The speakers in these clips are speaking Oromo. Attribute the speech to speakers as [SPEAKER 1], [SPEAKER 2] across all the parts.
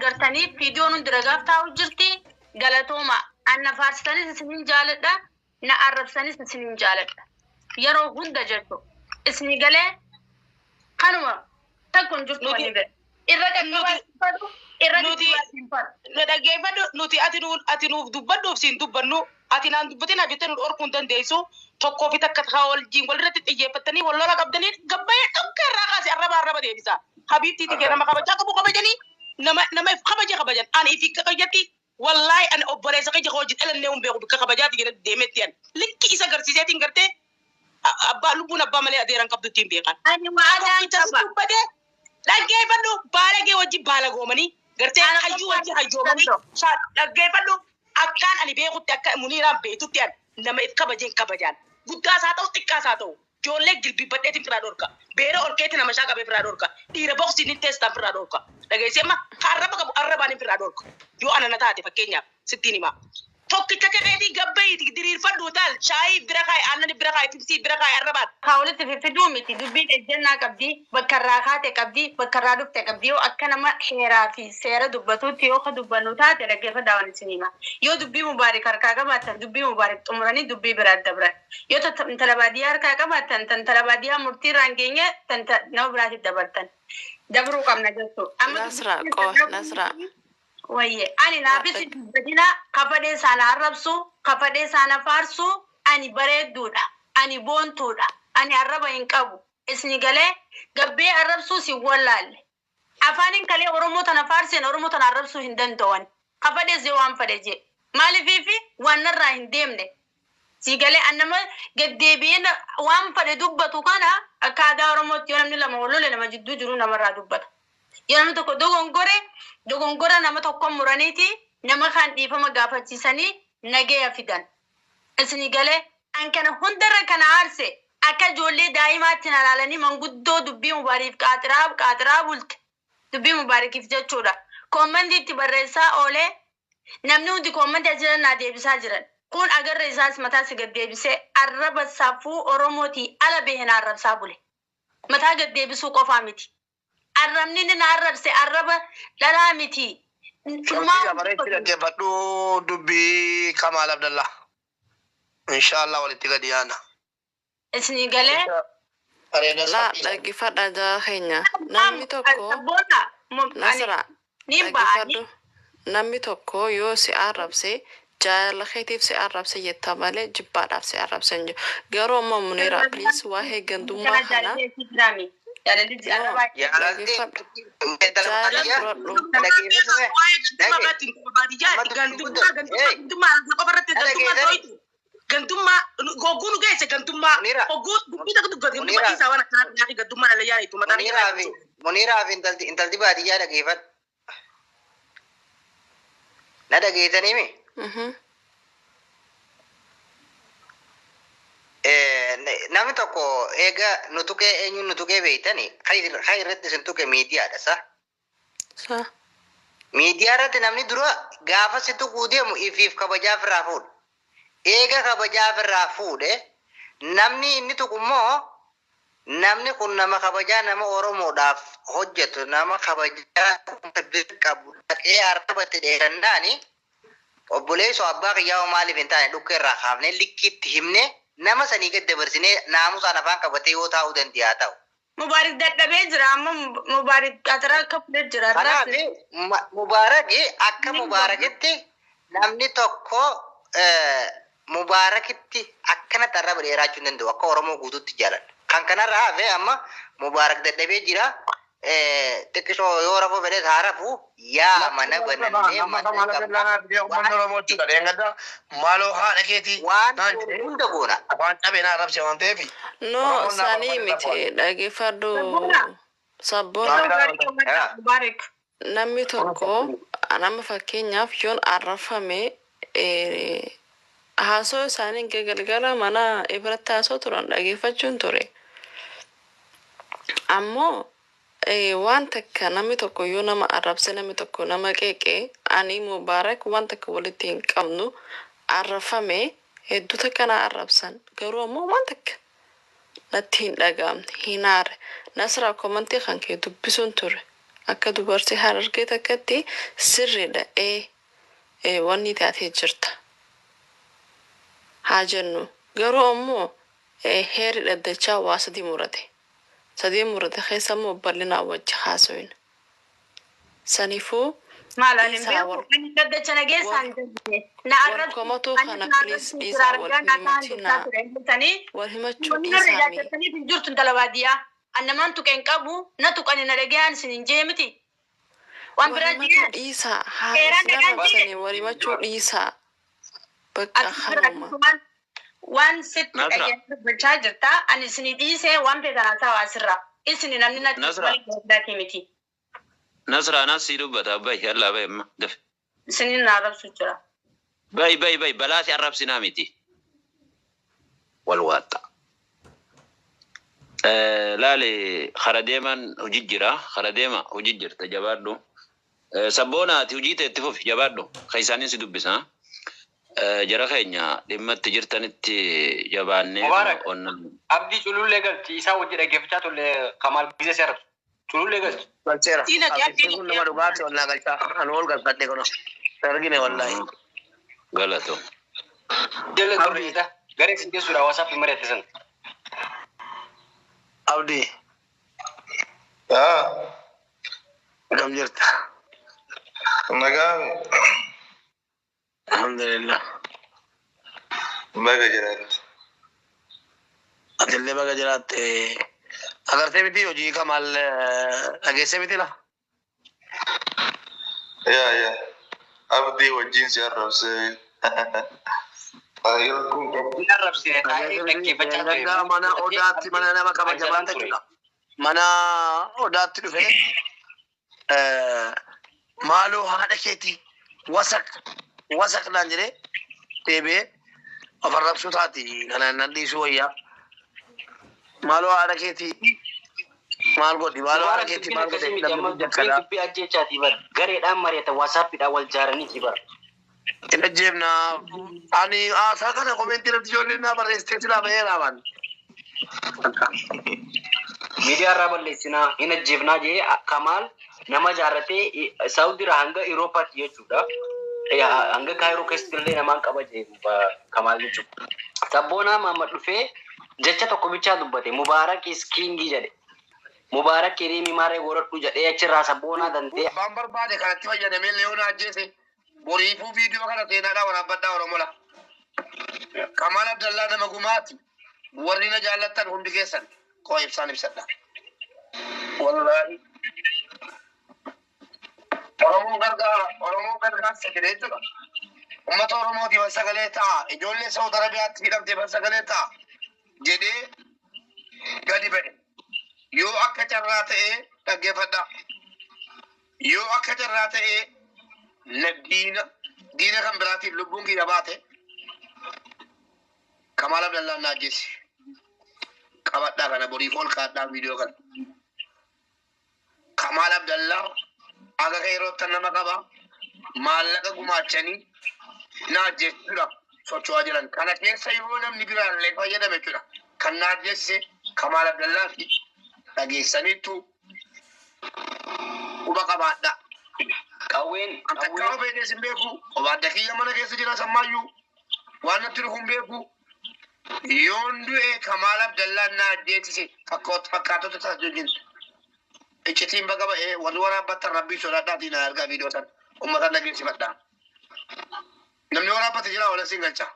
[SPEAKER 1] agartaniif viidiyoon hundi ragaaf taa'u jirti. Galatooma. An na faarsitanis isinin jaaladha. Na arrabsanis isinin jaaladha. Yeroo hunda jechuudha. Isinii galee kanuma takka hin jirtu
[SPEAKER 2] Nuti
[SPEAKER 1] wanni bira. Irra qaqqabaa
[SPEAKER 2] nuti
[SPEAKER 1] hin fadhu, irra
[SPEAKER 2] nuti
[SPEAKER 1] diddibaas hin fadhu.
[SPEAKER 2] Na dhaggeeffadhu, nuti ati nu ati nuuf dubbadhuuf siin dubbannu, ati naan dubbatin jettee nu dhorkuu hin dandeessu. Tokkoo fi takka haa wajjin walirratti xiyyeeffattanii wal lola qabdanii gabbayee dhukka irraa kaase arraba arraba deebisa. Habiibtii tiyya, nama kabajaa qabu kabajanii, nama nama if kabaje kabajan. Ani if kabajetti, wallaahi, ani obboleessa kiyya hojii dhalannee hin beeku, bikka kabajaati jedhee deemetti ani likki isa garsiiseetiin gartee abbaa lubbuun abbaa malee adeeran qabdu ittiin beekan.
[SPEAKER 1] Ani waadaan
[SPEAKER 2] Tokkicha si
[SPEAKER 1] qaba.
[SPEAKER 2] dubbatee dhaggeeffadhu, baalagee wajji baalagoomanii gartee
[SPEAKER 1] Ana
[SPEAKER 2] hayyuu
[SPEAKER 1] qofaan
[SPEAKER 2] wajji hayyoomanii
[SPEAKER 1] danda'u.
[SPEAKER 2] Dhaggeeffadhu, akkaan ani beekutti, akka Muniiraan beektutti, ani nama if kabajeen kabajaan, guddaas haa ta'u, xiqqaas haa ta'u, ijoollee jilbibbadheetiin firaa dhorka, beera ol keetti nama shaa qabee firaa dhorka, dhiira boksiin hin teessaan firaa dhorka. Dhageessee, amma ka arraba qabu arrabaan hin firaa dhorka. Yoo ana na taate, fakkeenyaaf sittiin himaa, tokkicha keetii gabbayiiti diriirfadhu, taal shaayii bira kaayi, aannan bira kaayi, pipsii bira kaayi, arrabaan.
[SPEAKER 1] Kaa walitti fiffiduu miti. Dubbiin ejjennaa qabdi, bakka irraa kaate qabdi, bakka irraa dhufte qabdi. Yoo akka nama heeraa fi seera dubbatuutti yoo ka dubbannu taate, dhaggeeffadhaa waan isin hima. Yoo dubbii Mubaarik harkaa qabaattan, dubbii Mubaarik xumuranii dubbii biraa dabran. Yoo intala baadiyyaa harkaa qabaattan, intala baadiyyaa murtii irraan geenye nama biraatti dabartan. Dabruu qabna jechuudha. Amma
[SPEAKER 3] Nasra
[SPEAKER 1] dubbii
[SPEAKER 3] qo
[SPEAKER 1] keessan
[SPEAKER 3] Nasra.
[SPEAKER 1] Wayye, ani naafis hin dubbatina, kafadhee isaana arrabsu, kafadhee isaana faarsu, ani bareedduudha, ani boontuudha, ani arraba hin qabu. Isni galee gabbee arrabsuus hin wallaalle. Afaanin kalee Oromoo tana faarseen Oromoo tana arrabsuu hin danda'an. Kafadhees yoo waan fadhe jee. Maaliifiifi waan narraa hin deemne. Si galee, an nama gaddeebi'ee waan fadhe dubbatu kana, akka aadaa Oromootti yoo namni lama wal lole, nama jidduu jiru namarraa dubbata. Yoo namni tokko dogongore, dogongora nama tokko muraniiti nama kaan dhiifama gaafachiisanii nageya fidan. Isinii galee, an kana hundarra kana aarse, akka ijoollee daa'imaatti na ilaalanii manguddoo dubbii Mubaariif qaaxiraa qaaxiraa bulte, dubbii Mubaarikiif jechuudha. Commentii itti barreessaa oolee, namni hundi commentii as jiran naa deebisaa jiran. Kun agarra isaas mataa si gad deebisee arraba safuu Oromootii ala bahe na arrabsaa bule. Mataa gad deebisuu qofaa miti. Arrabni inni na arrabse arraba dhalaa miti.
[SPEAKER 4] Shamsii bareechi, dhaggeeffadhu dubbii Kamaal Abdallah. Inshaallah walitti gadi yaana.
[SPEAKER 1] Isinii galee.
[SPEAKER 4] Bareeda.
[SPEAKER 3] Laa
[SPEAKER 4] Sabbii.
[SPEAKER 3] Dhaggeeffadhaa jara keenya. Namni tokko
[SPEAKER 1] Sabboona ani
[SPEAKER 3] Nasra
[SPEAKER 1] niin ba'anii.
[SPEAKER 3] Dhaggeeffadhu. Namni tokko yoo si arrabse, jaalala keetiif si arrabse jetta malee jibbaadhaaf si arrabse hin jiru. Garuu ammoo Muniira, please, waa'ee gandummaa
[SPEAKER 1] Kana
[SPEAKER 3] kana
[SPEAKER 1] jaalalli si jiraami. Jaalalli
[SPEAKER 3] no
[SPEAKER 1] arrabaa.
[SPEAKER 5] Jaalalti
[SPEAKER 3] dhaggeeffadhu.
[SPEAKER 5] intala
[SPEAKER 3] Jaalala
[SPEAKER 5] baadiyyaa
[SPEAKER 3] fudhadhu.
[SPEAKER 5] dhaggeeffadhu mee.
[SPEAKER 2] Waa'ee gandummaa
[SPEAKER 5] Dhage
[SPEAKER 2] irratti
[SPEAKER 5] amma
[SPEAKER 2] baadiyyaati
[SPEAKER 5] dubbii
[SPEAKER 2] gandummaa
[SPEAKER 5] guddoo
[SPEAKER 2] gandummaa
[SPEAKER 5] hey
[SPEAKER 2] gandummaa qofa irratti
[SPEAKER 5] na
[SPEAKER 2] gandummaa
[SPEAKER 5] dhageessani.
[SPEAKER 2] tooyitu gandummaa gogguu nu geesse gandummaa
[SPEAKER 5] Munira
[SPEAKER 2] hogguu dubbii takka dubbate gandummaa
[SPEAKER 5] Munira
[SPEAKER 2] dhiisaa, waan akkanaa nyaati gandummaa dhala yaa'e mataa kiyya
[SPEAKER 5] Muniraa fi
[SPEAKER 2] irraa.
[SPEAKER 5] Muniraa fi intalti baadiyyaa, dhageeffadhu. Na dhageessanii mi?
[SPEAKER 3] Mhm.
[SPEAKER 5] Namni tokko eega nu tuqee, eenyuun nu tuqee beektani? Kan irratti isin tuqe miidiyaadha sa.
[SPEAKER 3] Sa.
[SPEAKER 5] Miidiyaa irratti namni dura gaafa si tuquu deemu ifiif kabajaa ofirraa fuudha. Eega kabajaa ofirraa fuudhe, namni inni tuqu immoo namni kun nama kabajaa, nama Oromoodhaaf hojjetu, nama kabajaa bira qabu dhaqee arrabatti dheerannaani, obboleessoo abbaa kiyyaa maaliif hin taane, dhukkee irraa kaafnee likkiitti himnee nama sanii gad dabarsinee naamusaan afaan qabatee yoo taa'uu danda'a ta'u.
[SPEAKER 1] Mubaarik dadhabee jira, amma Mubaarik qaxaraa akka fudhee jira.
[SPEAKER 5] Kanaaf Mubaaraki akka Mubaarakitti namni tokko Mubaarakitti akkanatti arraba dheeraachuu hin danda'u, akka Oromoo guutuutti jaaladha. Kan kanarra hafe, amma Mubaarak dadhabee jira. Xiqqisoo yoo rafuu fedhes haa rafu, yaa mana banannee
[SPEAKER 4] Amma
[SPEAKER 5] mana
[SPEAKER 4] Kamaal
[SPEAKER 5] qabna.
[SPEAKER 4] Abdallaa naa fidee uummanni
[SPEAKER 5] Waan
[SPEAKER 4] Oromoo jechuudha. Dheengadda maaloo haadha keetii
[SPEAKER 5] waan
[SPEAKER 4] naan
[SPEAKER 5] goonu
[SPEAKER 4] jedhee
[SPEAKER 5] hunda goona.
[SPEAKER 4] afaan cabee naa arrabse waan ta'eef
[SPEAKER 3] No
[SPEAKER 4] Oromoon naa
[SPEAKER 3] sanii
[SPEAKER 4] barbaade
[SPEAKER 3] miti,
[SPEAKER 4] rafuudha.
[SPEAKER 3] dhaggeeffadhu.
[SPEAKER 1] Sabboona.
[SPEAKER 3] Sabboona.
[SPEAKER 1] Yeroo gaarii qabaadhaa Mubaarik.
[SPEAKER 3] Namni tokko, nama fakkeenyaaf yoon arrafame, haasoo isaanii galgala mana biratti haasoo turan dhaggeeffachuun ture. Ammoo waan takka, namni tokko yoo nama arrabse, namni tokko nama qeeqe, ani Mubaarak waan takka walitti hin qabnu, arrafame hedduu takka na arrabsan, garuu ammoo waan takka natti hin dhaga'amne, hin aarre. Nasraa, commentii kan kee dubbisuun ture. Akka dubartii Harargee takkatti sirriidha ee wanni taatee jirta. Haa jennu garuu ammoo heerri dhaddachaa waa sadii murate. Sadii murate keessa immoo bal'inaan wajji haasoyina. Saniifuu
[SPEAKER 1] Maal ani hin
[SPEAKER 3] dhiisaa
[SPEAKER 1] beeku. Ani dhaddacha nageessaan jenne. Na
[SPEAKER 3] wal
[SPEAKER 1] arrabsu.
[SPEAKER 3] komatuu
[SPEAKER 1] Ani
[SPEAKER 3] kana
[SPEAKER 1] na
[SPEAKER 3] please
[SPEAKER 1] arrabsu jira
[SPEAKER 3] dhiisaa wal
[SPEAKER 1] argaa na ta'an
[SPEAKER 3] himatinaa.
[SPEAKER 1] jechaa ture. Jettanii
[SPEAKER 3] Wal himachuu
[SPEAKER 1] wanni narra
[SPEAKER 3] dhiisaa mee.
[SPEAKER 1] ijaajjattaniif hin jirtu intala baadiyyaa. An namaan tuqe hin qabu na tuqani na dhagayaan isin hin jee miti. Waan
[SPEAKER 3] Wal
[SPEAKER 1] biraa
[SPEAKER 3] himachuu
[SPEAKER 1] jee
[SPEAKER 3] dhiisaa haa
[SPEAKER 1] seeraan
[SPEAKER 3] isin
[SPEAKER 1] dhagaan jee
[SPEAKER 3] arrabsanii wal himachuu dhiisaa. Bakka
[SPEAKER 1] ati bira
[SPEAKER 3] kanuma.
[SPEAKER 1] waan waan sitti
[SPEAKER 6] Nasra,
[SPEAKER 1] dhagayaan dubbachaa jirta. Ani isin dhiisee waan feetan haasaa asirra. Isin namni natti
[SPEAKER 6] Nasra,
[SPEAKER 1] malee gargaartii miti.
[SPEAKER 6] Nasra anas si dubbata bay yalla bay amma daf.
[SPEAKER 1] Isin na arrabsu jira.
[SPEAKER 6] Bay bay bay balaa si arrabsinaa miti. Wal waaxa. Laali kara deeman hojii jira kara deema hojii jirta jabaadhu. Sabboona ati hojii teetti fufi jabaadhu. Ka isaanin si dubbisa. Jara keenya dhimma itti jirtanitti jabaannee
[SPEAKER 7] Mubaarak
[SPEAKER 6] onna.
[SPEAKER 7] Abdii culullee galchi isaa wajji dhaggeeffachaa turre Kamaal Gizee si arrabsu. Culullee galchi.
[SPEAKER 4] Galcheera.
[SPEAKER 2] Diina kee
[SPEAKER 4] Abdiin kun nama dhugaati wallaa galchaa. Ani ol galfadhe kuno. Argine wallaahi.
[SPEAKER 6] Galatu.
[SPEAKER 7] Jala turre
[SPEAKER 4] Abdii.
[SPEAKER 7] isa garee sin geessuudha WhatsApp mari'atte sana.
[SPEAKER 4] Abdii.
[SPEAKER 8] Ah,
[SPEAKER 4] Akkam jirta?
[SPEAKER 8] nagaa
[SPEAKER 4] Alhamdulillah.
[SPEAKER 8] baga jiraatti.
[SPEAKER 4] Atillee baga jiraatte. Agartee miti hojii Kamaal dhageessee miti la?
[SPEAKER 8] Yaa yaa abdii wajjin si arrabsee. Rakkoon qabu.
[SPEAKER 7] Inni arrabsine taa'ee dhaggeeffachaa ture.
[SPEAKER 4] Gaddaa mana odaatti mana nama kabajamaa
[SPEAKER 7] Anjalaan ture.
[SPEAKER 4] jechuudha. Mana odaatti dhufee maaloo haadha keetii wasak wasak naan jedhee deebi'ee of arrabsuu taati kana nan dhiisuu wayyaa. Maaloo haadha keetii maal godhi maaloo haadha
[SPEAKER 7] Mubaarak
[SPEAKER 4] keetii
[SPEAKER 7] dubbiin
[SPEAKER 4] maal
[SPEAKER 7] akkasii
[SPEAKER 4] godhe
[SPEAKER 7] miti
[SPEAKER 4] namni
[SPEAKER 7] amma
[SPEAKER 4] kun
[SPEAKER 7] dubbiin
[SPEAKER 4] jakkaadha.
[SPEAKER 7] dubbii ajjeechaatii bara gareedhaan mari'atan WhatsAppidhaan wal jaaraniiti bara.
[SPEAKER 4] Hin ajjeefna ani haasaa kana komentii irratti ijoolleen naa barreessitee silaa baheera waan.
[SPEAKER 7] Miidiyaa irraa balleessinaa hin ajjeefnaa jee Kamaal nama jaarratee Saawudiirraa hanga Iroopaatti jechuudha. Hanga Kaayiroo keessatti illee namaan qaba jee Kamaal jechuudha. Sabboonaa Mahammad dhufee jecha tokko bichaa dubbate Mubaarak is king jedhe. Mubaarak hiriimi maaree godhadhu jedhee achirraa sabboonaa dandee
[SPEAKER 4] Abbaan barbaade kanatti fayyadamee Leeyoon ajjeese boriifuu viidiyoo kana seenaadhaa waraabbadhaa Oromola. Kamaal Abdallaa nama gumaati. Warri na jaallattan hundi keessan koo ibsaan ibsadha. Wallaahi. Oromoon gargaara. Oromoon gargaarsa jedhee jechuudha. Uummata Oromootiif sagalee ta'a. Ijoollee Saawud Arabiyaatti hidhamteef sagalee ta'a. Jedhee gadi ba'e. Yoo akka carraa ta'ee dhaggeeffadhaa. Yoo akka carraa ta'ee na diina diina kan biraatiin lubbuun kiyya baate Kamaal Abdallaan na ajjeese. Qabadhaa kana boriif ol kaadhaa viidiyoo kana. Kamaal Abdallaa aga yerootti nama qaba maallaqa gumaachanii na ajjeesuudhaaf socho'aa jiran. Kana keessa yoo namni biraallee fayyadame jechuudha. Kan na ajjeesse Kamaal Abdallaa fi dhageessaniitu quba qabaadha.
[SPEAKER 7] qawween
[SPEAKER 4] An takkaa
[SPEAKER 7] qawween
[SPEAKER 4] ofeetees hin beeku. Obaadda kiyya mana keessa jira sammaayyuu. Waan natti dhufu hin beeku. Yoon du'e Kamaal Abdallaan na ajjeesise fakkaatota isaas wajjin. Iccitiin baga ba'ee warri waraabbattan rabbii sodaadhaatiin na argaa viidiyoo sana. Uummata dhageessifadhaa. Namni waraabbate jira wala siin galcha.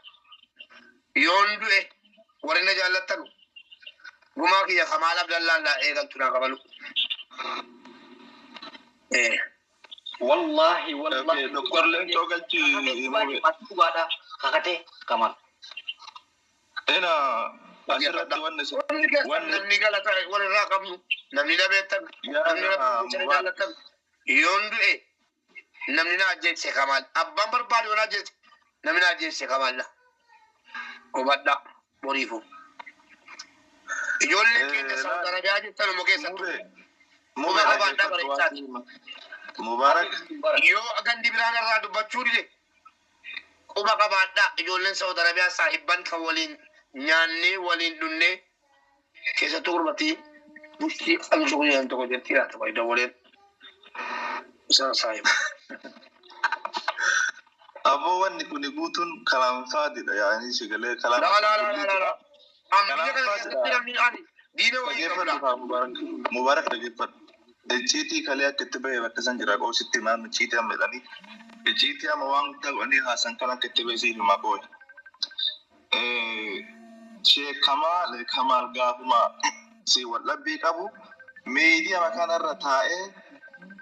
[SPEAKER 4] Yoon du'e warri na jaallattanu gumaa kiyya Kamaal Abdallaan laa eegaltu naa kabalu.
[SPEAKER 7] Wallaahi wallaahi.
[SPEAKER 8] Doktor Leencoo galchi
[SPEAKER 7] Kakatee dhugaadha. Kakatee Kamaal.
[SPEAKER 8] Ina asirratti wanni
[SPEAKER 4] Wanni keessan
[SPEAKER 8] wanni
[SPEAKER 4] namni galata walirraa qabnu namni na beektan namni rabbi jecha na jaallatan yoon du'e namni na ajjeese Kamaal abbaan barbaadu yoo na ajjeese namni na ajjeese Kamaal na hubadhaa boriifu. Ijoolleen keenya Saawud Arabiyaa jirtan immoo keessattuu
[SPEAKER 8] Mube
[SPEAKER 4] quba
[SPEAKER 8] mube
[SPEAKER 4] qabaadhaa
[SPEAKER 8] dhaggeeffadhu
[SPEAKER 4] bareechaati.
[SPEAKER 8] Mubaarak
[SPEAKER 4] Yoo gandi biraan irraa dubbachuu dide quba qabaadhaa ijoolleen Saawud Arabiyaa saahibban kan waliin nyaannee waliin dhunnee keessattuu gurbattii bultii qabsu guyyaan tokko jirti laata fayyada waleen.
[SPEAKER 7] Isaan saahiba.
[SPEAKER 8] Aboo wanni kuni guutuun kalaam faadidha yaa'anii sigalee kalaam.
[SPEAKER 4] La la la la la la. Amma biyya kana keessatti namni ani diina wayii
[SPEAKER 8] Dhageeffadhu
[SPEAKER 4] qabna.
[SPEAKER 8] kaa Mubaarak. Mubaarak dhageeffadhu. Icciitii kalee akka itti bahe bakka san jira qoositti himaa icciitii amma jedhanii. Icciitii amma waan guddaa godhanii haasan kan akka itti bahe siif himaa qooyi. Sheek Kamaal Kamaal gaafuma si waldhabbii qabu miidiyaa kanarra taa'ee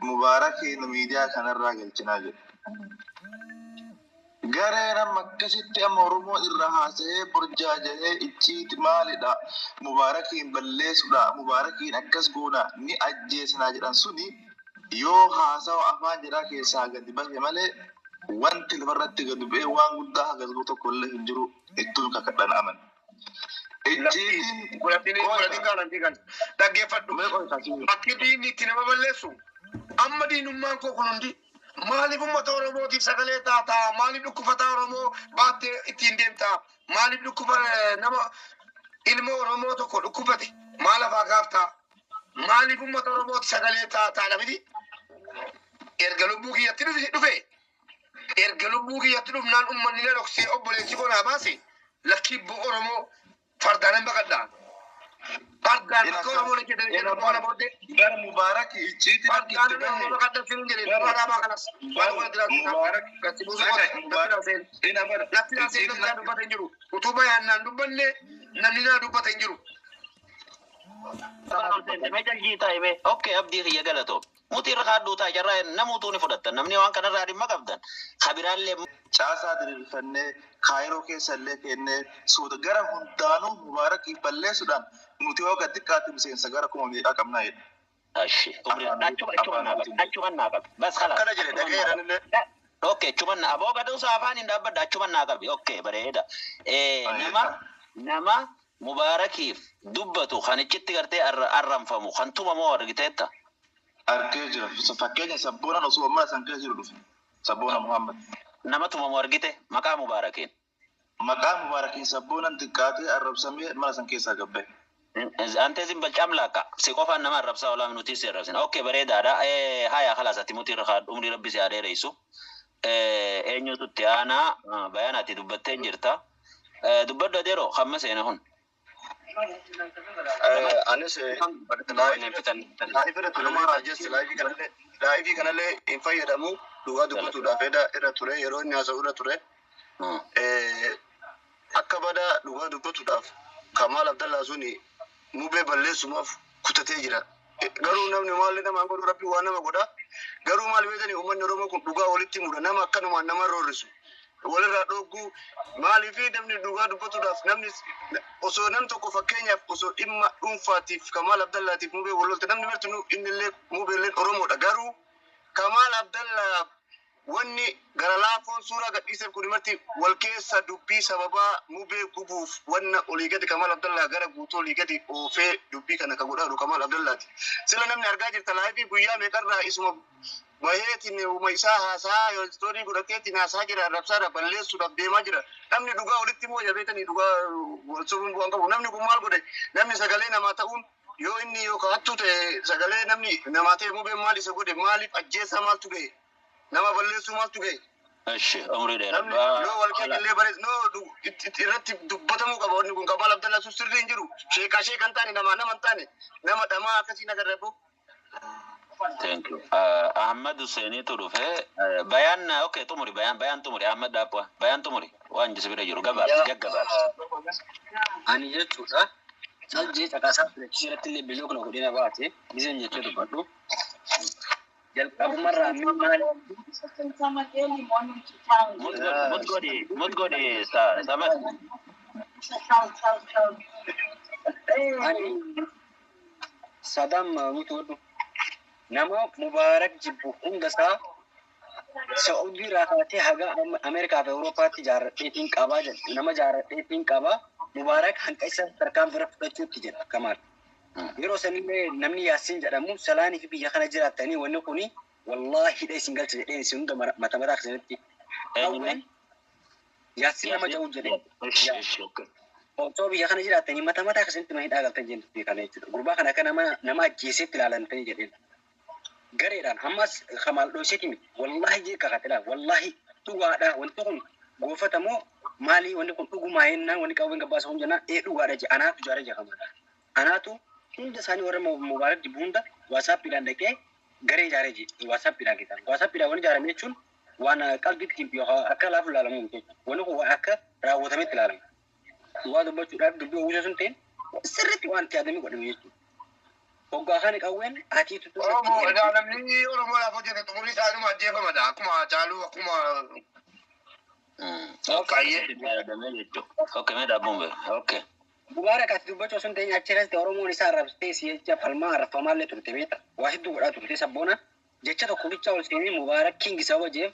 [SPEAKER 8] Mubaarakiin miidiyaa kanarraa galchinaa jedhe. Gareen amma akkasitti amma Oromoo irra haasa'ee burjaaja'ee icciiti maalidha? Mubaarakiin balleessudha. Mubaarakiin akkas goona ni ajjeesinaa jedhan suni yoo haasawa afaan jedhaa keessaa gadi bahe malee wanti lafarratti gadi bu'ee waan guddaa hagas gahu tokko illee hin jiru ittuun kakadhan aman. Icciitiin
[SPEAKER 4] Godhatiin godhatiin gaalantii kan dhaggeeffadhu.
[SPEAKER 8] mee qoy kaasii
[SPEAKER 4] Akki diinni itti nama balleessu amma diinummaan koo kun hundi maaliif uummata Oromootiif sagalee taataa maaliif dhukkufataa Oromoo baattee ittiin deemtaa maaliif dhukkufa nama ilma Oromoo tokko dhukkubate maal afaa gaaftaa maaliif uummata Oromootiif sagalee taataa namni erga lubbuu kiyyatti dhufe erga lubbuu kiyyatti dhufnaan uummanni na dhoksee obboleessi koo naa baase lakkii bu'u Oromoo fardaan hin baqadhaa. Fardaan akka Oromoon hojjetan jedhu kana booddee
[SPEAKER 8] Gara Mubaarak icciitiin akka
[SPEAKER 4] fardaan
[SPEAKER 8] itti bahe
[SPEAKER 4] Oromoo baqadhaa siin jedhe alaabaa kanas waan kana
[SPEAKER 8] Mubaarak
[SPEAKER 4] gatti buusu
[SPEAKER 8] Mubaarak ina bara
[SPEAKER 4] Lafti naa seenaa
[SPEAKER 8] icciitiin
[SPEAKER 4] naa dubbata hin jiru. Utuu bayaan naan dubbanne namni naa dubbata hin jiru.
[SPEAKER 6] Mee jal'ii taa'e mee. Okay, abdii kiyya galatoo. Muti irra kaadhuu taa'e jarraa namuutuu ni fudhattan. Namni waan kanarraa dhimma qabdan. Kabiraallee
[SPEAKER 8] caasaa diriirfannee kaayiroo keessa illee kennee suuta gara hundaanuu Mubaarakiif balleessuudhaan nuti yoo gad xiqqaatti miseensa gara kuma meeqaa qabnaa jedhe.
[SPEAKER 6] Ashi, umri achuma achuma naa qabi. Achuma naa qabi. Bas kalaas.
[SPEAKER 9] Akkana jedhe dhaga'eeran illee.
[SPEAKER 6] Okay, achuma naa aboo gadhuusa afaan hin dhaabbadha. Achuma naa qabi. Okay, bareeda. Nama Mubaarakiif dubbatu kan ichitti gartee arranfamu kan tumamoo argiteetta.
[SPEAKER 8] Argee jira. Fakkeenya sabboonaan osoo mana san keessa jiru dhufe. Sabboona Muhammad.
[SPEAKER 6] Nama tumamoo argite maqaa Mubaarakiin.
[SPEAKER 8] Maqaa Mubaarakiin sabboonaan xiqqaatee arrabsamee mana san keessaa gabbe.
[SPEAKER 6] Ante zin balcaam laakka. Si qofaan nama arrabsaa olaa nuti si arrabsina. Okay, bareedaadha. Haya khalaas ati muti irra kaadhu umrii rabbi si haa dheeressu. Eenyutu itti aanaa bayaan ati dubbattee jirta. Dubbadhu adeeroo hamma seena kun.
[SPEAKER 9] Anis laayifii kanallee hin fayyadamu dhugaa dubbatuudhaaf irra ture yeroo inni haasa'u irra ture. Akka badaa dhugaa dubbatuudhaaf Kamaal Abdallaa suni mubee balleessumaaf kutatee jira. Garuu namni maalli namaan godhu rabbi waan nama godha. Garuu maal beekani uummanni Oromoo kun dhugaa walitti muda nama akkanumaan nama roorrisu. Walirraa dhogguu maaliif namni dhugaa dubbatuudhaaf namni osoo nam tokko fakkeenyaaf osoo dhimma dhuunfaatiif Kamaal Abdallaatiif mubee wal lolte namni marti innillee mubeelleen Oromoodha. Garuu Kamaal Abdallaa wanni gara laafoon suuraa gadhiiseef kun marti wal keessa dubbii sababaa mubee gubuuf wanna olii gadi Kamaal Abdallaa gara guutuu olii gadi oofee dubbii kana ka godhaa jiru Kamaal Abdallaati. Sila namni argaa jirta laayifii guyyaa meeqarraa isuma baheetiin uuma isaa haasaa istoorii godhateetiin haasaa jira arrabsaadha balleessuudhaaf deemaa jira. Namni dhugaa walitti immoo jabeetanii dhugaa wal sobuun bu'aan qabu. Namni kun maal godhe namni sagalee namaa ta'uun yoo inni yookaan hattuu ta'e sagalee namni namaa ta'e mubeen maal isa godhe maaliif ajjeessaa maaltu gahe nama balleessuu maaltu gahe.
[SPEAKER 6] Ashi, umrii
[SPEAKER 9] Namni
[SPEAKER 6] dheeraa.
[SPEAKER 9] yoo wal keekillee barees noo irratti dubbatamuu qaba wanni kun Kamaal Abdallaa sun sirrii hin jiru. Sheekaa sheekan taane namaa nama hin taane nama dhamaa akkasiin agarra boo.
[SPEAKER 6] Thank you. Ahmad Husseinitu dhufe. Bayaan okay xumuri bayaan bayaan xumuri Ahmad Daapwa bayaan xumuri waan jisi bira jiru gabaabsi gaggabaabsi.
[SPEAKER 7] Ani jechuudha. Caljee caqasaa filachiisee irratti illee biloo kana godhina baate gizeen jechuu dubbadhu. Jalqabumarraa min maal
[SPEAKER 6] Mut godhi mut godhi samad.
[SPEAKER 7] Ani Sadam mutu godhu nama Mubaarak jibbu hundasaa Saa'udii irraa kaatee haga Ameerikaa fi Awurooppaatti jaarradheetiin qabaa jedha. Nama jaarradheetiin qabaa Mubaarak hanqa isa tarkaan bira fudhachuutti jedha Kamaal. Yeroo sanillee namni Yaasiin jedhamu salaanii fi biyya kana jiraattanii wanni kuni wallaahi hidha isin galcha jedheen isin hunda mata mataa keessanitti.
[SPEAKER 6] Eenyuun?
[SPEAKER 7] Yaasiin nama jedhu jedhee. Osoo biyya kana jiraattanii mata mataa keessanitti mana hidhaa galtan jennu kana jechuudha. Gurbaa kana akka nama nama ajjeeseetti ilaalamtanii jedheen. Gareedhaan ammas Kamaal dhoyseeti miti. Wallaahi jee kakatedha. Wallaahi dhugaadha. Wanti kun goofatamoo maali, wanni kun dhugumaa jennaan, wanni qawween gabbaasa kun jennaan, ee dhugaadha je, anaatu jaare je Kamaal. Anaatu hunda isaanii warra Mubaarak jibbu hunda WhatsAppiidhaan dhaqee garee ijaaree je WhatsAppiidhaan keessaan. WhatsAppiidhaan wanni ijaarame jechuun waan qalbiitti yookaan akka laafu ilaalamuu miti jechuudha. Wanni kun waan akka raawwatametti ilaalama. Waa dubbachuudhaaf dubbii uwwisa sun ta'een sirriitti waan itti yaadamee godhame jechuudha. Hoggaa kana qawween ati tutu
[SPEAKER 4] Oromoo egaa namni Oromoodhaaf hojjete xumurri isaanuma ajjeefamadha. Akkuma Hacaaluu, akkuma
[SPEAKER 6] Okay,
[SPEAKER 4] Qayyee.
[SPEAKER 6] akkasitti yaadamee jechuudha. Okay, mee dhaabbuun beeku. Okay.
[SPEAKER 7] Mubaarak, ati dubbachuu osoo hin ta'in achi irratti Oromoon isaa arrabsitee si jecha falmaa arrabfamaallee turte beekta. Waa hedduu godhaa turte sabboona. Jecha tokko bicha ol seenee Mubaarak King sababa jeef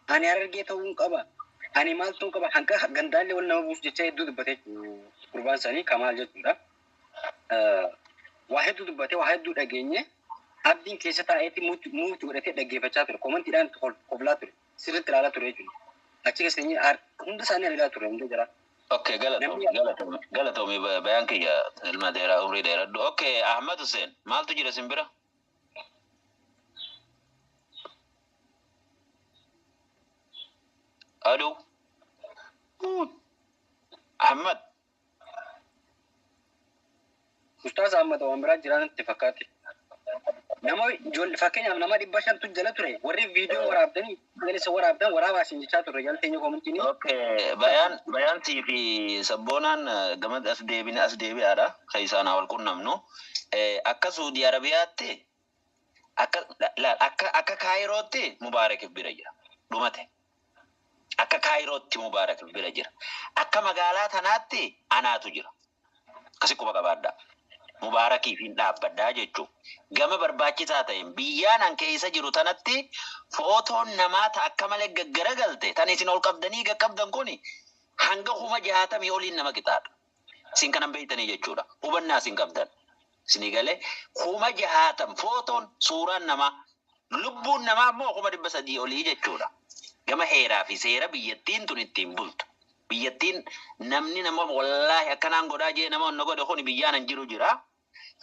[SPEAKER 7] ani Harargee ta'uun qaba. Ani maal ta'uu qaba, hanga gandaallee wal nama buusu jecha hedduu dubbatee gurbaan isaanii Kamaal jechuudha. Waa hedduu dubbatee, waa hedduu dhageenye, abdiin keessa taa'eeti muuti godhatee dhaggeeffachaa ture. Komantiidhaan koblaa ture. Sirriitti ilaalaa ture jechuudha. Achi keessa hunda isaanii argaa ture, hunda jira.
[SPEAKER 6] Okay, galatoomi, galatoomi, galatoomi, bayaan kiyya ilma dheeraa umrii dheeradhu. Okay, Ahmad Hussein, maaltu jira isin bira? Aloo. Ahmad.
[SPEAKER 7] Ustaaz Ahmad waan biraa jiraan itti fakkaate. Nama ijoollee, fakkeenyaaf nama 500tu jala ture, warri viidiyoo waraabdanii sagalee waraabdan waraabaa isin jechaa turre jala teenya koomintiin.
[SPEAKER 6] Okay, bayaan bayaantii fi sabboonaan gama as deebine as deebi'aadha. Kan isaan wal qunnamnu. Akka Suudii Arabiyaatti, akka akka Kaayirootti Mubaarak bira jira. Dhumate. Akka Kaayirootti Mubaarak bira jira. Akka magaalaa tanaatti anaatu jira. Akkasi quba qabaadhaa. Mubaarakiif hin dhaabbadhaa jechuudha. Gama barbaachisaa ta'een biyyaan an keessa jiru tanatti footoon namaa ta akka malee gaggaragalte tan isin ol qabdanii gaqqabdan kuni hanga 60,000 oliin nama qixaadha. Isin kanan beektanii jechuudha. Hubannaa isin qabdan. Isinii galee, 60,000 footoon suuraan namaa, lubbuun namaa immoo 300,000 olii jechuudha. Gama heeraa fi seera biyyattiin tun ittiin bultu. Biyyattiin namni nama wallaahi akkanaan godhaa jee nama onna godhe kuni biyyaan hin jiru jira.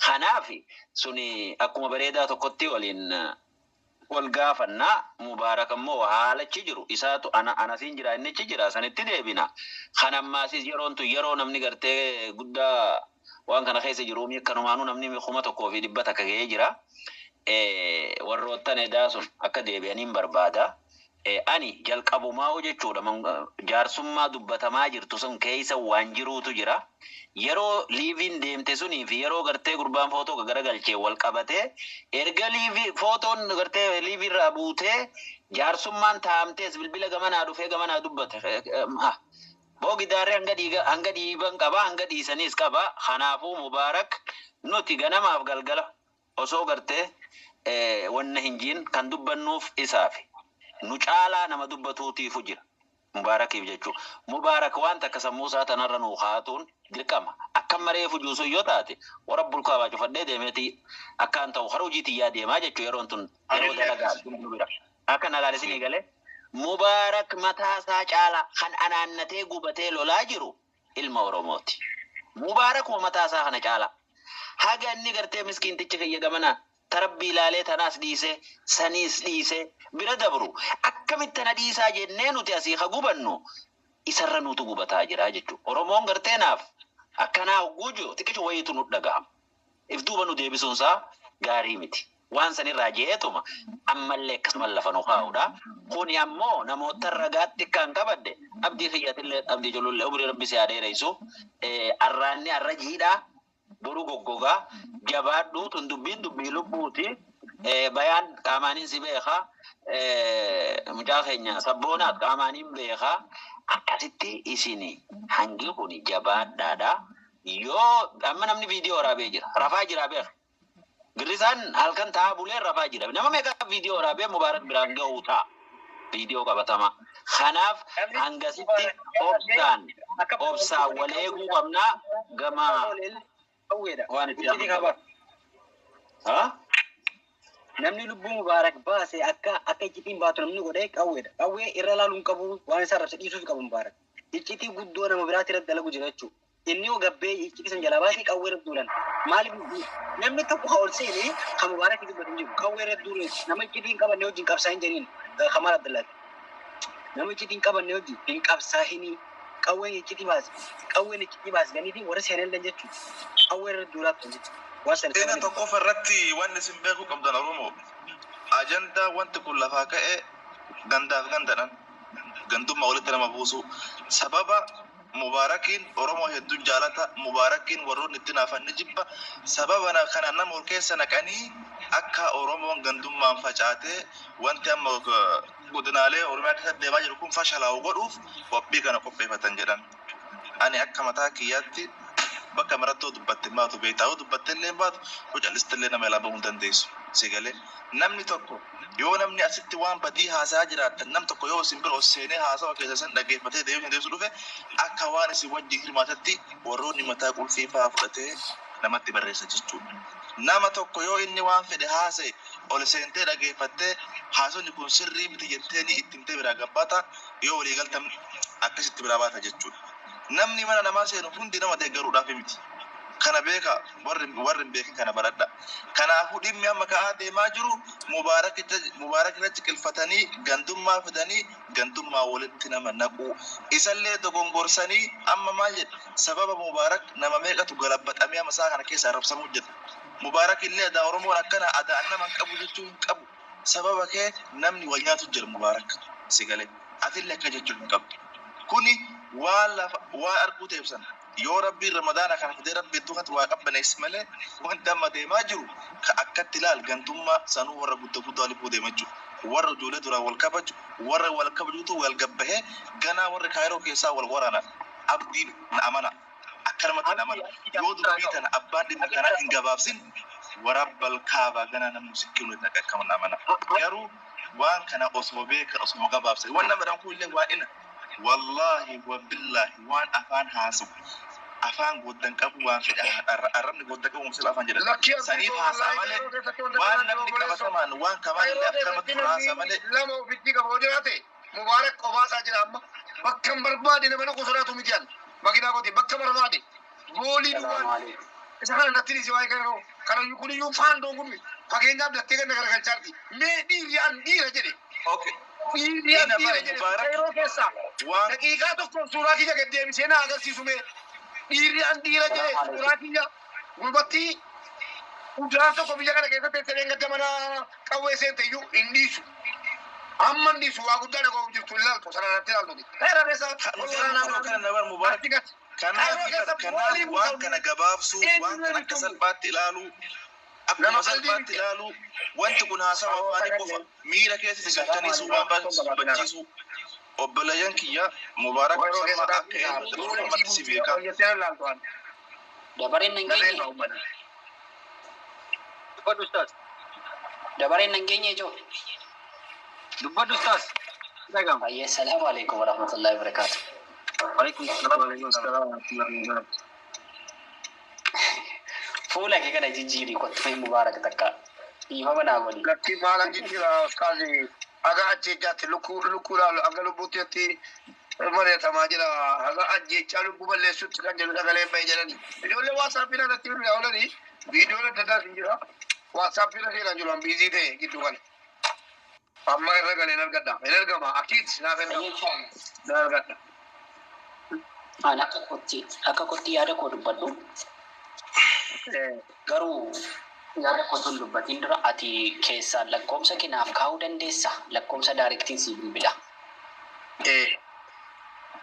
[SPEAKER 6] Kanaaf suni akkuma bareedaa tokkotti waliin wal gaafannaa. Mubaarak ammoo haalachi jiru isaatu ana anasiin jira, innichi jira, sanitti deebina. Kan ammaasis yeroon tun yeroo namni gartee guddaa waan kana keessa jiru akkanumaanuu namni 1,100 ga'ee jira. Warroottan edaa sun akka deebi'aniin barbaada. Ani jalqabumaa jechuudha jaarsummaa dubbatamaa jirtu sun keessa waan jiruutu jira. Yeroo liiviin deemte sunii fi yeroo gartee gurbaan footoo garagalchee wal qabatee, erga liivii footoon gartee liivii irraa buutee jaarsummaan taa'amtees bilbila gamanaa dhufee gamanaa dubbate. Boo gidaarri hanga dhiiga hanga dhiiban qaba, hanga dhiisaniis qaba. Kanaafuu Mubaarak nuti ganamaaf galgala osoo gartee wanna hin jiin kan dubbannuuf isaafi. Nu caalaa nama dubbatuutiifu jira. Mubaarakiif jechuudha. Mubaarak waan takka sammuu isaa tanarra nuu kaa'atuun dirqama. Akka maree fujuusu yoo taate warra bulkaabaa cufadhee deemeeti akkaan ta'u hara hojii xiyyaa deemaa jechuudha, yeroon tun yeroo dalagaa nu bira. Akka na isinii galee, Mubaarak mataa isaa caalaa kan anaannatee gubatee lolaa jiru ilma Oromooti. Mubaarakuma mataa isaa kana caalaa. Haga inni gartee miskiinticha kiyya gamanaa tarabbii ilaalee tanaas dhiisee saniis dhiisee bira dabru akkamitti tana dhiisaa jennee nuti asii ha gubannu isarra nutu gubataa jira jechuudha. Oromoon gartee naaf akkanaa hogguu jiru xiqqishu wayiitu nu dhagahama. If duuba nu deebisuunsaa gaarii miti. Waan sanirraa jeetuma ammallee akkasuma lafa nu kaa'udha. Kuni ammoo namoota ragaatti kan qabadde abdii kiyyatillee abdii ijoollee umrii rabbi si haa dheeressu. Arraanni arra jiidhaa boru goggogaa, jabaadhu, tun dubbiin dubbii lubbuuti. Bayaan qaamaaniin si beeka. Mucaa keenya sabboonaat qaamaaniin beeka. Akkasitti isin hangi kun jabaadhaadha. Yoo amma namni viidiyoo waraabee jira. Rafaa jira beeka. Girrisaan halkan taa'aa bulee rafaa jira. Nama meeqa viidiyoo waraabee Mubaarak biraan ga'uu ta'a. Viidiyoo qabatama. Kanaaf hangasitti obsaan obsaan wal eeguu qabnaa gama waan itti yaadu. Ha?
[SPEAKER 7] Namni lubbuu Mubaarak baase akka iccitiin baatu namni godhee qawweedha. Qawwee irra laaluun qabu, waan isaa arrabse dhiisuuf qabu Mubaarak. Iccitii guddoo nama biraatti irratti dalagu jira jechuudha. Inni hoo gabbee iccitii san jalaa baasee qawwee irra duulan. Maaliif namni tokko haa ol seenee kan Mubaarak dubbatu hin jiru. Qawwee irra duule nama iccitii hin qabanne wajjin qabsaa hin jedhiin Kamaal Abdallaati. Nama iccitii hin qabanne wajjin hin qabsaahinii. Qawween iccitii baase. Qawween iccitii baase ganiifi warra seenan jechuudha. Qawwee irra duulaa turan jechuudha. Waan sana
[SPEAKER 8] Ina
[SPEAKER 7] sababni
[SPEAKER 8] tokkoffaa irratti wanni isin beekuu qabdan Oromoo ajandaa wanti kun lafaa ka'e gandaaf gandadhan gandummaa walitti nama buusu sababa Mubaarakiin Oromoo hedduun jaalata, Mubaarakiin warroonni itti naafan ni jibba, sababa kana nama ol keessa naqanii akka Oromoon gandummaan facaatee wanti amma godinaalee Oromiyaa keessatti deemaa jiru kun fashalaa'u godhuuf qophii kana qopheeffatan jedhan. Ani akka mataa kiyyaatti bakka marattoo dubbatte hin baatu beektaa, yoo dubbatte illee hin baatu, yoo calliste illee nama ilaa bahuu hin dandeessu. Si galee namni tokko yoo namni asitti waan badii haasaa jiraattan nam tokko yoo isin bira ol seenee haasawa keessa san dhaggeeffatee deebiin deebisu dhufe akka waan isin wajjin hirmaatatti warroonni mataa qulfii fa'aa fudhatee namatti barreessa jechuudha. Nama tokko yoo inni waan fedhe haasa'e ol seentee dhaggeeffattee haasonni kun sirrii miti jettee ni itti himtee biraa gabbaata, yoo walii galtan akkasitti biraa baata jechuudha. Namni mana namaa seenu hundi nama deeggaruudhaaf miti. Kana beeka, warri hin beekin kana baradha. Kanaafuu dhimmi amma ka'aa deemaa jiru Mubaarak irratti qilfatanii gandummaa fidanii gandummaa walitti nama naquu. Isallee dogongorsanii amma maal jedha, sababa Mubaarak nama meeqatu galabbaxamee amma isaa kana keessa arrabsamuu jedha. Mubaarak illee adaa Oromoon akkana adaa nama hin qabu jechuu hin qabu. Sababa kee namni wal nyaatu jira Mubaarak si galee. Atillee akka jechuu hin qabdu. Kuni waan lafa waan arguu ta'eef sana yoo Rabbiin Ramadaana kana fidee Rabbiin tukatti waa qabbaneessi malee wanti amma deemaa jiru ka akkatti ilaal gantummaa sanuu warra guddaa guddaa waliif deemaa jiru. Warra ijoollee duraan wal kabaju, warra wal kabajuutu wal gabbahee ganaa warri Kaayiroo keessaa wal waraana. Abdiin na amana. Akkanumatti na amana. Yoo dubbii tana abbaan dhimma kanaa hin gabaabsin warabbal kaabaa ganaa namni sikkiinu naqa akkama na amana. Garuu waan kana osoo beeka osoo gabaabsan waan nama jedhamu kun illee waan ina wallahi wa billahi waan afaan haasawu afaan goddan qabu waan fedhe arrabni goddan qabu musila afaan jedhan
[SPEAKER 4] Lakkii abdii
[SPEAKER 8] saniif
[SPEAKER 4] koo
[SPEAKER 8] haasaa
[SPEAKER 4] wallaahi
[SPEAKER 8] malee
[SPEAKER 4] Kaayiroo keessatti wanta
[SPEAKER 8] waan
[SPEAKER 4] kanaan
[SPEAKER 8] namni
[SPEAKER 4] obboleessoo.
[SPEAKER 8] qabatamaan waan kamaan
[SPEAKER 4] Kaayiroo
[SPEAKER 8] illee akkamatti
[SPEAKER 4] keessatti namni
[SPEAKER 8] haasa malee
[SPEAKER 4] lama ofitti qaba yoo jiraate Mubaarak kophaa isaa jira amma. Bakka hin barbaade nama na sodaatu miti an. Makinaa kooti bakka barbaade. Goolii
[SPEAKER 7] Salaamu
[SPEAKER 4] duwwaan.
[SPEAKER 7] alaikum.
[SPEAKER 4] Isa kana natti dhiisi waa'ee Kaayiroo. Kana kun iyyuu faandoon kun fakkeenyaaf dattee ganna garagalchaarti. Mee dhiirri an dhiira jedhe.
[SPEAKER 8] Okay.
[SPEAKER 4] Dhiirri an
[SPEAKER 8] Ina
[SPEAKER 4] dhiira
[SPEAKER 8] bar
[SPEAKER 4] jedhe
[SPEAKER 8] Mubaarak
[SPEAKER 4] Kaayiroo keessaa.
[SPEAKER 8] waan
[SPEAKER 4] Daqiiqaa tokkoon suuraa kiyya gad deebisee na agarsiisu mee. Dhiirri an dhiira jedhe
[SPEAKER 7] Salaamu alaikum.
[SPEAKER 4] suuraa kiyya gulbattii udaan tokko biyya kana keessatti teessee gadda mana qawwee seente iyyuu hin dhiisu. Amma hin dhiisu waa guddaa dhaga'uuf jirtu hin laaltu sana natti laaltuti. Heera keessa
[SPEAKER 8] nuti amma kunoo kana na bar Mubaarak
[SPEAKER 4] atti gati.
[SPEAKER 8] kanaaf
[SPEAKER 4] Kaayiroo keessa
[SPEAKER 8] kanaaf
[SPEAKER 4] boolii
[SPEAKER 8] waan
[SPEAKER 4] buusa
[SPEAKER 8] kana gabaabsuu waan
[SPEAKER 4] eenyu
[SPEAKER 8] kana akka
[SPEAKER 4] bitu
[SPEAKER 8] salphaatti ilaaluu
[SPEAKER 4] nama
[SPEAKER 8] akkuma
[SPEAKER 4] qalbii
[SPEAKER 8] salphaatti
[SPEAKER 4] miti.
[SPEAKER 8] ilaaluu wanti kun haasawa afaanii qofa miira keessatti
[SPEAKER 7] Salaamu
[SPEAKER 8] galchanii
[SPEAKER 7] alaikum.
[SPEAKER 8] waan baachisu obboleeyyan kiyya Mubaarak
[SPEAKER 4] Kaayiroo
[SPEAKER 8] Sammaa
[SPEAKER 4] keessa
[SPEAKER 8] akka eenyutti
[SPEAKER 4] boolii
[SPEAKER 8] Oromatti si
[SPEAKER 4] buusi
[SPEAKER 8] beeka.
[SPEAKER 4] hojjettee laaltu an.
[SPEAKER 10] Dabareen nan
[SPEAKER 4] Lafee
[SPEAKER 10] geenye.
[SPEAKER 4] irraa uummanni.
[SPEAKER 7] Dubbadhu ustaas.
[SPEAKER 10] Dabareen nan geenye ijoo.
[SPEAKER 7] Dubbadhu ustaas. Dhagama.
[SPEAKER 10] Ayyee, salaamu alaikum warahmatullahi wabarakatuh.
[SPEAKER 7] Waalaikum salaam. Waalaikum salaam wa rahmatullahi wa barakatuh.
[SPEAKER 10] Fuula kee kana jijjiiri kottu fa'i Mubaarak takka. Dhiifama naa godhi.
[SPEAKER 4] Lakkii maalan jijjiira ustaazi haga ajjeechaatti lukkuu lukkuu laalu haga lubbuutti mari'atamaa jira haga ajjeechaa lubbuu balleessutti kan jedhu sagaleen bahe jedhani. Ijoollee WhatsAppii irratti hirriyaa oolanii viidiyoon adda addaas hin jira. WhatsAppii irra seenaa jiru an biizii ta'e gidduu kana. Amma irra galee hin argadha. Hin argama. Akiit naaf ergama.
[SPEAKER 10] Ayyee inshallah.
[SPEAKER 4] Na argadha.
[SPEAKER 10] Ani akka kootti yaada koo dubbadhu. Garuu yaada koo tun dubbatiin dura ati keessaan lakkoomsa kee naaf kaa'uu dandeessa. Lakkoomsa daarektiin sii bilbila.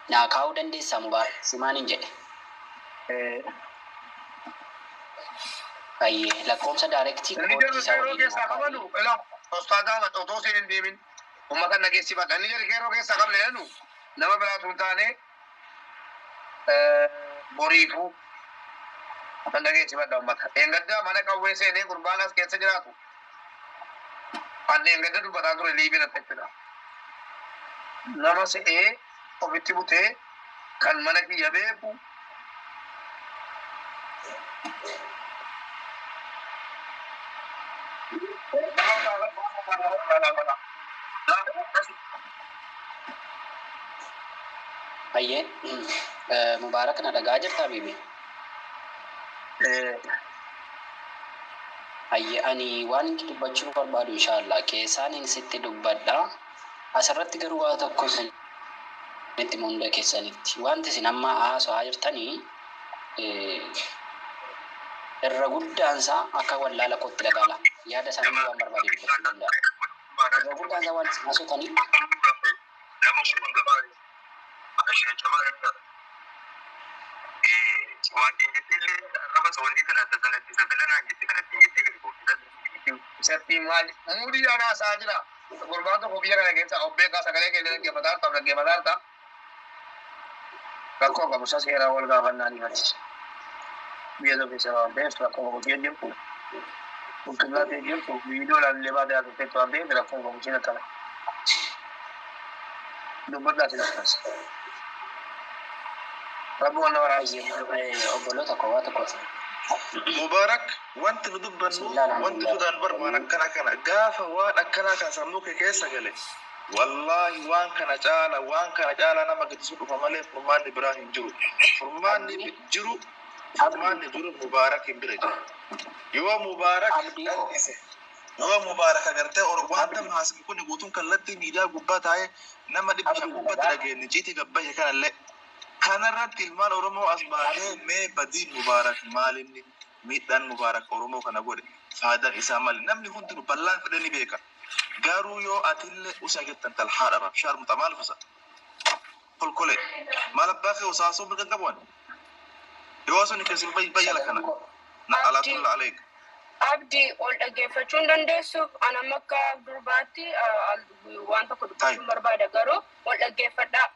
[SPEAKER 10] Naa kaa'uu dandeessa Mubaarak simaan hin jedhe. Ayyee, lakkoomsa daarektii
[SPEAKER 4] Inni
[SPEAKER 10] koodii
[SPEAKER 4] jarri
[SPEAKER 10] isaa
[SPEAKER 4] seeroo
[SPEAKER 10] waliin naa
[SPEAKER 4] keessaa
[SPEAKER 10] kaa'i.
[SPEAKER 4] qabanu ilaa Ustaaz Ahmad otoo siin hin deemin uummata nageessifadha. Inni jarri seeroo keessaa qabne jedhanu nama biraatu hin taane boriifuu kan dhageessifadha uummata. Eengaddaa mana qawwee seenee gurbaan as keessa jiraatu. Ani eengadda dubbataa ture liibii irratti jechuudha. Nama se'ee ofitti butee kan mana kiyya beeku
[SPEAKER 10] Hayyee Mubaarak na dhagaa jirtaa bibi? Hayyee, ani waan inni dubbachuu barbaadu inshaallah keessaan sitti dubbadha. Asirratti garuu waa tokko isinitti hunda keessanitti wanti isin amma haasa'aa jirtanii irra guddaansaa akka wallaala kootti dhagaala. Yaada isaanii waan barbaade dubbachuu danda'a. Irra guddaansaa waan isin haasotanii
[SPEAKER 4] Isatti maal muudii haasaa jira. Gurbaan tokko biyya kana keessa of beekaa sagalee keenya dhaggeeffataa jirta, dhaggeeffataa jirta. Rakkoo qabu isa seeraa wal gaafannaa ni barsiisa. Biyya tokko keessa waan ta'eef rakkoo qabu isheen jirtu. Qulqullaa ta'e jirtu viidiyoo ilaallee baatee haasofteettu waan ta'eef rakkoo qabu isheen akkana. Dubbadhaa si lakkaasa. Rabbi waan nama raayisee.
[SPEAKER 10] Obboloota koo, waa tokko.
[SPEAKER 8] Mubarak, wanti nu dubbannu wanti sodaan bar waan akkana kana gaafa waan akkanaa kan sammuu kee keessa gale, wallaahi waan kana caala, waan kana caala nama gaddisu dhufa malee furmaanni biraa hin jiru. Furmaanni jiru, furmaanni jiru Mubaarak hin bira jira. Yoo Mubaarak dhal'ise, yoo Mubaarak agartee wanta haasni kun guutuun kallattii miidiyaa gubbaa taa'ee nama 500 gubbaatti dhageenye ciitii gabbahe kanallee kanarratti ilmaan Oromoo as baatee mee badii Mubaarak maalinni, miidhaan Mubaarak Oromoo kana godhe, faayidaan isaa maali? Namni hundinuu bal'aan fedhe ni beeka. Garuu yoo atillee usa jettan talhaadha rab shaarmuxa maal fusa kolkole maal abbaa kee usaasuu mirga qabu ani yoo sun keessin bayyala kana na alaatulla aleek.
[SPEAKER 11] Abdi, ol dhaggeeffachuu hin dandeessu. Ani amma akka durbaatti waan tokko dubbachuun barbaada, garuu ol dhaggeeffadhaa.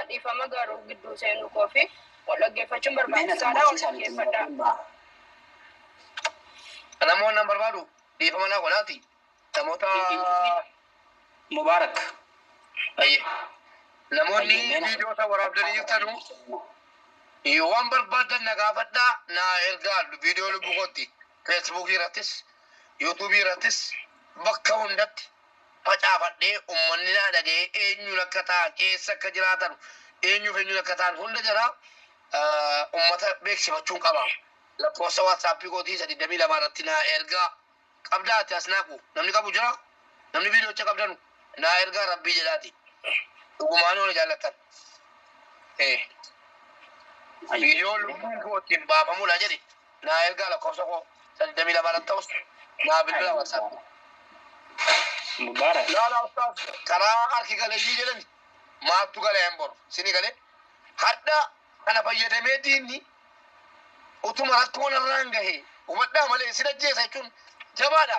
[SPEAKER 11] Dhiifama garuu gidduu seenuu koofi ol dhaggeeffachuun barbaachisaadha, ol dhaggeeffadhaa.
[SPEAKER 4] Namoonni nan barbaadu dhiifama naa godhaati. Namoota.
[SPEAKER 10] Mubaarak.
[SPEAKER 4] Ayyee. Namoonni viidiyoo isaa waraabdanii jirtanu waan barbaadan na gaafadhaa, naa ergaa viidiyoo lubbuu kootti. Feesbuukii irrattis, Yuutuubii irrattis, bakka hundatti facaafadhee uummanni naa dhaga'ee eenyuun akka ta'an, eessa akka jiraatan, eenyuuf eenyuun akka ta'an hunda jara uummata beeksifachuun qaba. Lakkoofsa Waatsaappii kootii isa 22 irratti naa ergaa qabdaati as naaqu namni qabu jira, namni viidiyoocha qabdanu naa ergaa, rabbii jedhaati. Dhugumaan yoo na jaallattan. Viidiyoo lubbuun koo ittiin baafamudha jedhe naa ergaa, lakkoofsa koo isa 22 irratti ta'us naa bilbila Waatsaappii.
[SPEAKER 10] Mubaarak.
[SPEAKER 4] Laala ustaaz, karaa harki galeeyyii jedhani maaltu galee hin boru sini galee hadha kana fayyadamee diinni utuma rakkoon irraan gahe hubadhaa malee sin ajjeesa jechuun jabaadha.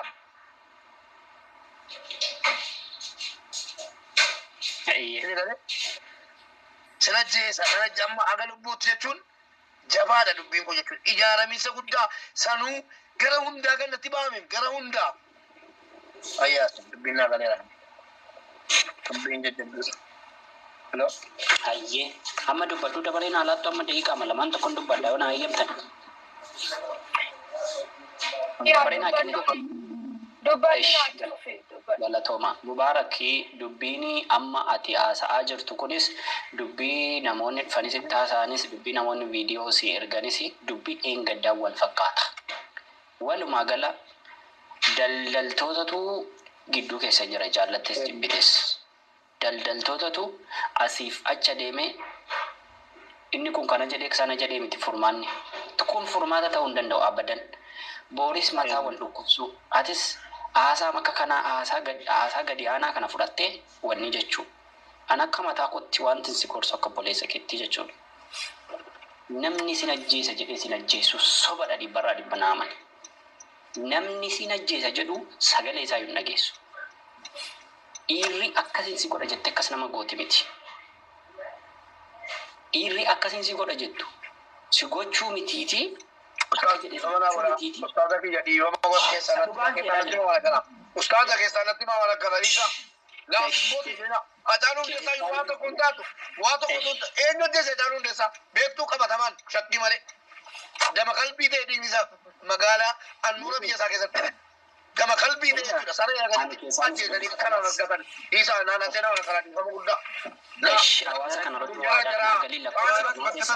[SPEAKER 4] Sini galee sin ajjeesa nan amma aga lubbuutti jechuun jabaadha dubbiin kun jechuun ijaaramiinsa guddaa sanuu gara hundaa gannatti baameen gara hundaa. Ayyaa, dubbiin naa galeera. Dubbiin jajjabduudha. Hello.
[SPEAKER 10] Hayyee, amma dubbadhu dabaleen alaattu amma daqiiqaa lamaan tokkon dubbadha yoo na hayyamtan. Dabareen haa kennitu.
[SPEAKER 11] Dubbadhu naa tufi dubbadhu.
[SPEAKER 10] Galatooma. Mubaarakii, dubbiin amma ati haasa'aa jirtu kunis, dubbii namoonni dhufanis itti haasa'anis, dubbii namoonni viidiyoo si erganis, dubbii dheengaddaan wal fakkaata. Walumaa gala daldaltootatu gidduu keessa jira, jaallattes jibbites. Daldaltootatu asiif acha deemee inni kun kana jedhee sana jedhee miti furmaanni. Kun furmaata ta'uu hin danda'u abadan. Booris mataa wal dhukkubsuu. Atis haasaa akka kanaa haasaa gadi aanaa kana fudhattee wanni jechuu. An akka mataa kootti wanti si gorsu akka obboleessa keetti jechuudha. Namni sin ajjeesa jedhee sin ajjeesu sobadha, dhibbarraa dhibba naa amani. Namni sin ajjeesa jedhu sagalee isaa hin dhageessu. Dhiirri akkasiin si godha jettee akkas nama gooti miti. Dhiirri akkasiin si godha jettu si gochuu mitiitii akka jedhe si gochuu mitiitii.
[SPEAKER 4] Ustaaza kiyya, dhiifama godha, keessaa natti himaa waan akkana. Ustaaza, keessaa natti himaa waan akkana dhiisa. Laafi seenaa. Hacaaluu Hundeessaa yoo waan tokko hin taatu, waa tokko eenyu ajjeese Hacaaluu Hundeessaa beektuu qabatamaan shakkii malee. Dama qalbii ta'e dhiigni isaa magaalaa handhuura biyya isaa keessatti. Gama qalbii jechuudha. Saree argatanii ajjeesanii kana argatan. Isaa naannoo seenaa kana dhiifama guddaa.
[SPEAKER 10] Hawaasa kana irratti waadaa galii lakkoofsa.